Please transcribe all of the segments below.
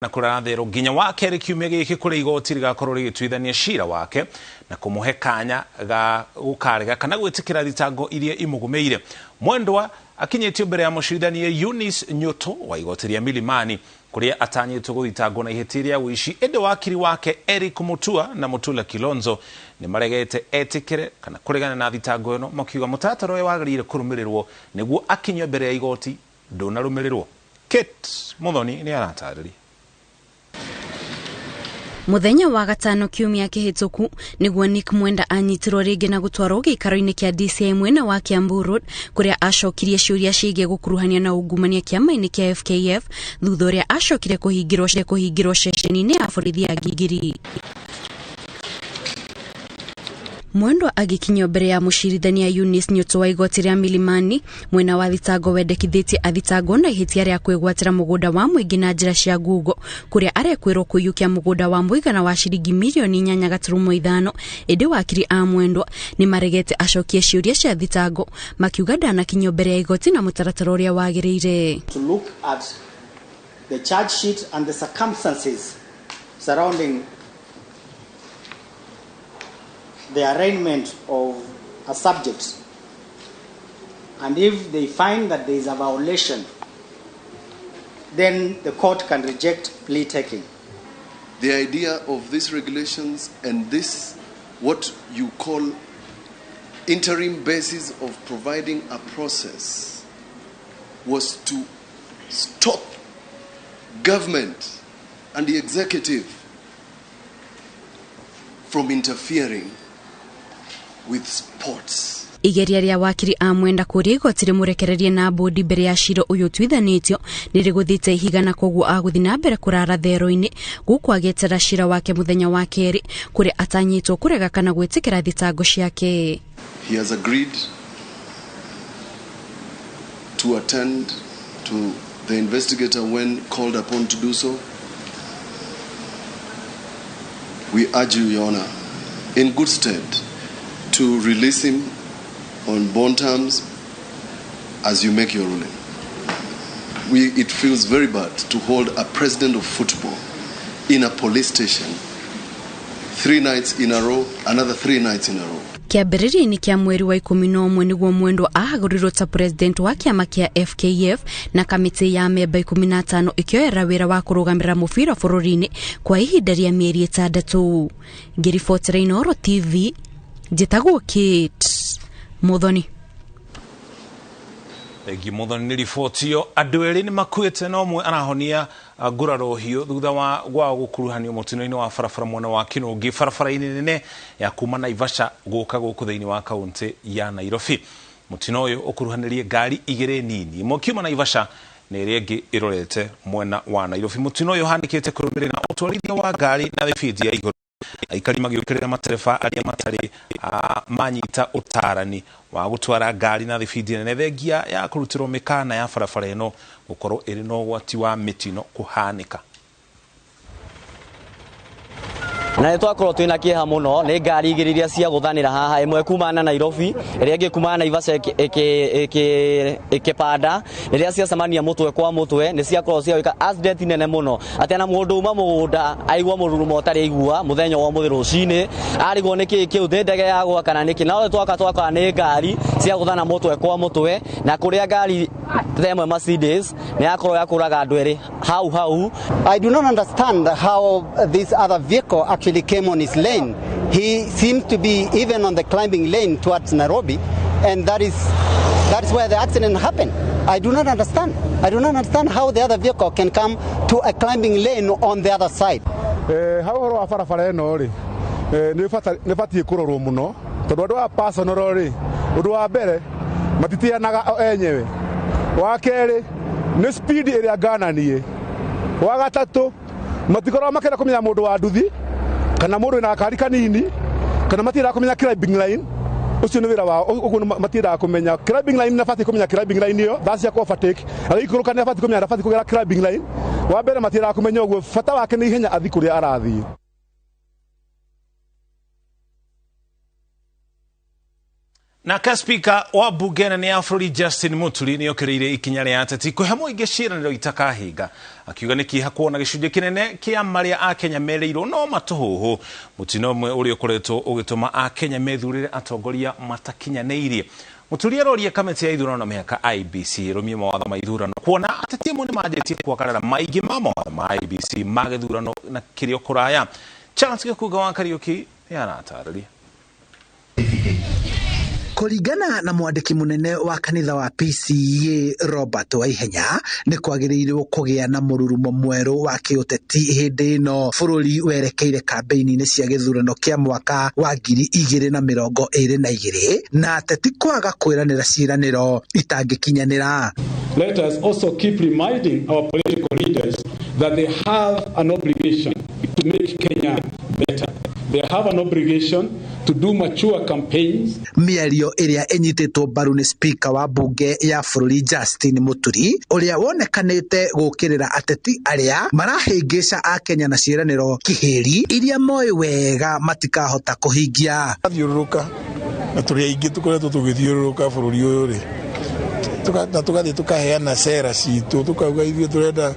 Na kũrathero nginya wa kerĩ kiumia gĩkĩ kũrĩa igoti rĩgakorwo rĩgĩtuithania cira wake na kũmũhe kanya ga gũkarega kana gwĩtĩkĩra thitango iria imũgũmĩire. Mwendwa akinyĩtio mbere ya mũcirithania Eunice Nyutu wa igoti rĩa Milimani kũrĩa atanyĩtwo gũthitangwo na ihĩtia rĩa ũici, ĩndĩ wakiri wake Eric Mutua na Mutula Kilonzo nĩ maregete etĩkĩre kana kũregana na thitango ĩno, makiuga mũtaratara ũrĩa wagĩrĩire kũrũmĩrĩrwo nĩguo akinyio mbere ya igoti ndũnarũmĩrĩrwo. Kate Muthoni nĩ aratarĩria. Muthenya wa gatano kiumia kĩhĩtũku nĩguo Nick Mwenda anyitirwo rĩngĩ na gũtwarwo gĩikaro-inĩ kĩa DCI mwena wa Kiambu Road kũrĩa acokirie ciũria ciĩgiĩ gũkuruhania na ungumania kĩama-inĩ kĩa FKF thutha ũrĩa acokire kũhingĩrwo ceceni-inĩ ya borithi ya Gigiri. Mwendwa agĩkinyio mbere ya mũcirithania Eunice Nyutu wa igoti rĩa Milimani mwena wa thitango wendekithĩtie athitangwo na ihĩtia rĩa kwĩgwatĩra mũgũnda wa mũingĩ na njĩra cia ngungo kũrĩa arekwĩrwo kũiyũkia mũgũnda wa mũigana wa ciringi mirioni 8.5, ĩndĩ wakiri a Mwendwa nĩ maregete acokie ciũria cia thitango makiuga ndanakinyio mbere ya igoti na mũtaratara ũrĩa wagĩrĩire. To look at the charge sheet and the circumstances surrounding the arraignment of a subject, and if they find that there is a violation, then the court can reject plea taking. The idea of these regulations and this, what you call interim basis of providing a process, was to stop government and the executive from interfering with sports. Igeria rĩa wakiri a Mwenda kũrĩa igoti rĩmũrekererie na bodi mbere ya cira ũyũ ũtuithanĩtio nĩ rĩgũthĩte ihiga na koguo agũthiĩ na mbere kũrara thero-inĩ gũkũ agĩetera cira wake mũthenya wa kerĩ kũrĩa atanyĩtwo kũrega kana gwĩtĩkĩra thitango ciake. He has agreed to attend to the investigator when called upon to do so. We urge you, Your Honor, in good stead to release him on bond terms as you make your ruling. It feels very bad to hold a president of football in a police station 3 nights in a row, another 3 nights in a row. Kĩambĩrĩria-inĩ kĩa mweri wa 11 nĩguo Mwendwa ahagũrirwo ta president wa kĩama kĩa FKF na kamĩtĩ ya memba 15 ĩkĩoera wĩra wa kũrũgamĩrĩra mũbira bũrũri-inĩ kwa ihinda rĩa mĩeri 6. Ngĩribotera Inooro TV, njĩtagwo Kate Muthoni. Thengi Muthoni nĩ riboti ĩyo. Andũ erĩ nĩ makuĩte na ũmwe arahonia nguraro hiũ thutha wa gwao gũkuruhanio mũtino-inĩ wa barabara mwena wa Kinũngĩ barabara-inĩ nene ya kuma Naivasha gũka gũkũ thĩinĩ wa kaunti ya Nairobi. Mũtino ũyũ ũkuruhanĩrie ngari igĩrĩ nini, ĩmwe ĩkiuma Naivasha na ĩrĩa ĩngĩ ĩrorete mwena wa Nairobi. Mũtino ũyũ ũhanĩkĩte kũrũmĩrĩra ũtwarithia wa ngari na thibindi ya igũrũ, aikari magĩũkĩrĩra matereba arĩa matarĩ manyita ũtarani wa gũtwara ngari na thibindi nene thengia ya kũrutĩrwo mĩkana ya barabara ĩno gũkorwo ĩrĩ na ũgwati wa mĩtino kũhanĩka. Na nĩ twakorwo twĩna kĩeha mũno nĩ ngari igĩrĩ iria ciagũthanĩra haha, ĩmwe kumana na Nairobi ĩrĩa ĩngĩ kumana na Naivasha ĩkĩpanda. Rĩrĩa ciacemania mũtwe kwa mũtwe nĩ ciakorwo ciagwĩka accident nene mũno, atĩ na mũndũ uma mũgũnda aigua mũrurumo ũtarĩ aigua mũthenya wa ũmũthĩ rũcinĩ, arigwo nĩ kĩĩ kĩu, nĩ ndege yagwa kana nĩkĩ. Na twaka twakora nĩ ngari ciagũthana mũtwe kwa mũtwe, na kũrĩa ngari ta ĩmwe Mercedes nĩ yakorwo yakũraga andũ erĩ hau hau. I do not understand how this other vehicle actually came on his lane. He seems to be even on the climbing lane towards Nairobi, and that is where the accident happened. I do not understand. I do not understand how the other vehicle can come to a climbing lane on the other side. Ha ũhoro wa barabara ĩno rĩ, nĩ batiĩ kũrorwo mũno tondũ andũ a personal rĩ, ũndũ wa mbere matitianaga enyewe, wa kerĩ nĩ speed ĩrĩa ngananie, wa gatatũ matikoragwo makĩenda kũmenya mũndũ wa nduthi kana mũndũ wĩna gakari kanini, kana matiendaga kũmenya climbing line. Ũcio nĩ wĩra wao, ũguo matiendaga kũmenya climbing line, nĩ abatiĩ kũmenya climbing line ĩyo thaa cia overtake, agĩikũrũka nĩ abatiĩ kũmenya ndabatiĩ kũgera climbing line. Wa mbere matiendaga kũmenya ũguo, bata wake nĩ ihenya athiĩ kũrĩa arathiĩ. Nake Speaker wa bunge nene ya bũrũri Justin Muturi nĩokĩrĩire ikinya rĩa ateti kũhe mũingĩ ciĩranĩro itakahinga, akiuga nĩ kĩeha kuona gĩcunjĩ kĩnene kĩa marĩa Akenya merĩirwo no matũhũhũ, mũtino ũmwe ũrĩa ũkoretwo ũgĩtũma Akenya methurĩre atongoria matakinyanĩirie. Muturi aroria kamĩtĩ ya ithurano na mĩhaka IEBC ĩrũmie mawatho ma ithurano, kuona ateti amwe nĩmanjĩtie kwagarara maingĩ ma mawatho ma IEBC ma gĩthurano na kĩrĩ o kũraya. Charles Gĩkunga wa Kariũki nĩaratarĩria. Kũringana na mwandĩki mũnene wa kanitha wa PCEA Robert Waihenya, nĩ kwagĩrĩirwo kũgĩa na mũrurumo mwerũ wa kĩũteti hĩndĩ ĩno bũrũri werekeire kambĩini-inĩ cia gĩthurano kĩa mwaka wa 2022, na ateti kwaga kwĩranĩra ciĩranĩro itangĩkinyanĩra. Let us also keep reminding our political leaders that they have an obligation to make Kenya better. They have an obligation to do mature campaigns. Mĩario ĩrĩa ĩnyitĩtwo mbaru nĩ Speaker wa bunge ya bũrũri Justin Muturi, ũrĩa wonekanĩte gũkĩrĩra ateti arĩa marahĩngĩca Akenya na ciĩranĩro kĩhĩri iria moĩ wega matikahota kũhingia. Thiũrũrũka na tũrĩ aingĩ tũkoretwo tũgĩthiũrũrũka bũrũri ũyũ rĩ, na tũgathiĩ tũkaheana cera citũ, tũkauga ithuĩ tũrenda,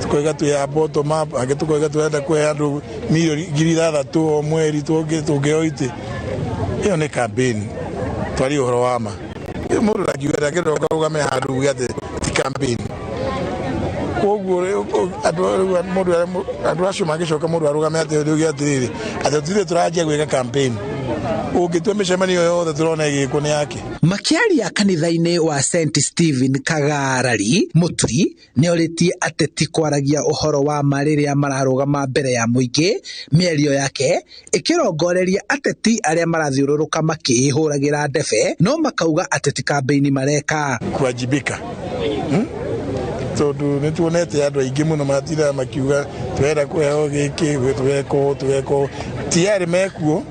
tukoiga twĩ ya bottom up, angĩ tukoiga tũrenda kũhe andũ mirioni 6,000 o mweri tũngĩo itĩ. Ĩyo nĩ campaign, twarie ũhoro wa ma. Mũndũ ndakiuga ndangĩroka rũgame handũ uge atĩ ti campaign. Koguo andũ acio mangĩcoka mũndũ arũgame atĩ uge atĩrĩrĩ, atĩ tũtirĩ tũranjia gwĩka campaign. Ũngĩtua mĩcemanio yothe tũrona ĩgĩkwo nĩ yake. Makĩaria kanitha-inĩ wa St Stephen Kagarari, Muturi nĩorĩtie ateti kwaragia ũhoro wa ma rĩrĩa mararũgama mbere ya mũingĩ. Mĩario yake ĩkĩrongoreria ateti arĩa marathiũrũrũka makĩĩhũragĩra ndebe no makauga ateti kambĩini mareka. Kuwajibika. Tondũ nĩ tuonete andũ aingĩ mũno matindaga makiuga tũrenda kũheo gĩkĩ, tũgeka tũgeka, tiarĩ mekuo.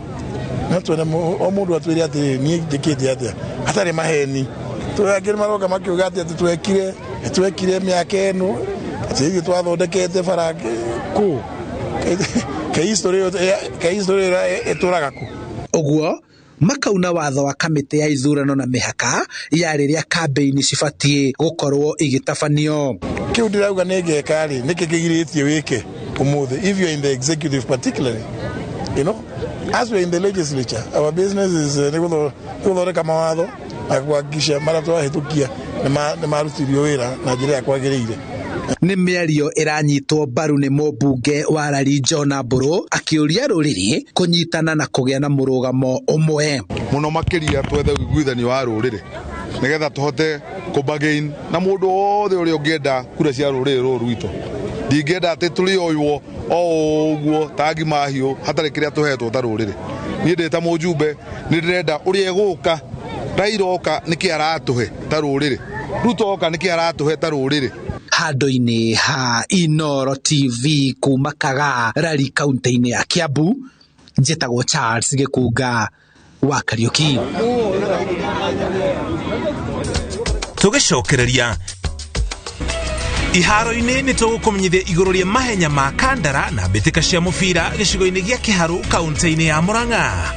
No tuone o mũndũ atwĩre atĩrĩrĩ, niĩ njĩkĩte atĩa, hatarĩ maheni. Angĩ maroka makiuga atĩ twekire mĩaka ĩno, atĩ ithuĩ twathondekete bara kũ, ke history ĩrĩa ĩtũraga kũ. Ũguo makauna watho wa kamĩtĩ ya ithurano na mĩhaka ya rĩrĩa kambĩini cibatiĩ gũkorwo igĩtabanio. Kĩu ndĩrauga nĩ ngeka rĩ, nĩkĩ kĩgirĩtie wĩke ũmũthĩ, if you are in the executive particularly, you know, as we are in the legislature, our business is nĩ gũthondeka mawatho na kuhakikisha marĩa twahĩtũkia nĩ marutithio wĩra na njĩra ĩrĩa kwagĩrĩire. Nĩ mĩario ĩranyitwo mbaru nĩ mũmbunge wa Lari John Mburu akĩũria rũrĩrĩ kũnyitana na kũgĩa na mũrũgamo ũmwe. Mũno makĩria twethe ũiguithanio wa rũrĩrĩ nĩgetha tũhote kũ-bargain na mũndũ wothe ũrĩa ũngĩenda kura cia rũrĩrĩ rũrũ rwitũ. Ndingĩenda atĩ tũrĩoywo o ũguo ta ngima hiũ hatarĩ kĩrĩa tũhetwo ta rũrĩrĩ. Niĩ ndĩ ta mũjumbe nĩ ndĩrenda ũrĩa egũka Raila oka nĩkĩ aratũhe ta rũrĩrĩ, Ruto oka nĩkĩ aratũhe ta rũrĩrĩ. Handũ-inĩ ha Inooro TV kuma Kagarari kaunti-inĩ ya Kiambu, njĩtagwo Charles Gĩkunga wa Kariũki. Tũgĩcokereria iharo-inĩ nĩ tũgũkũmenyithia igũrũ rĩa mahenya ma kandara na mbĩtĩka cia mũbira gĩcigo-inĩ gĩa Kĩharũ kaunti-inĩ ya Murang'a.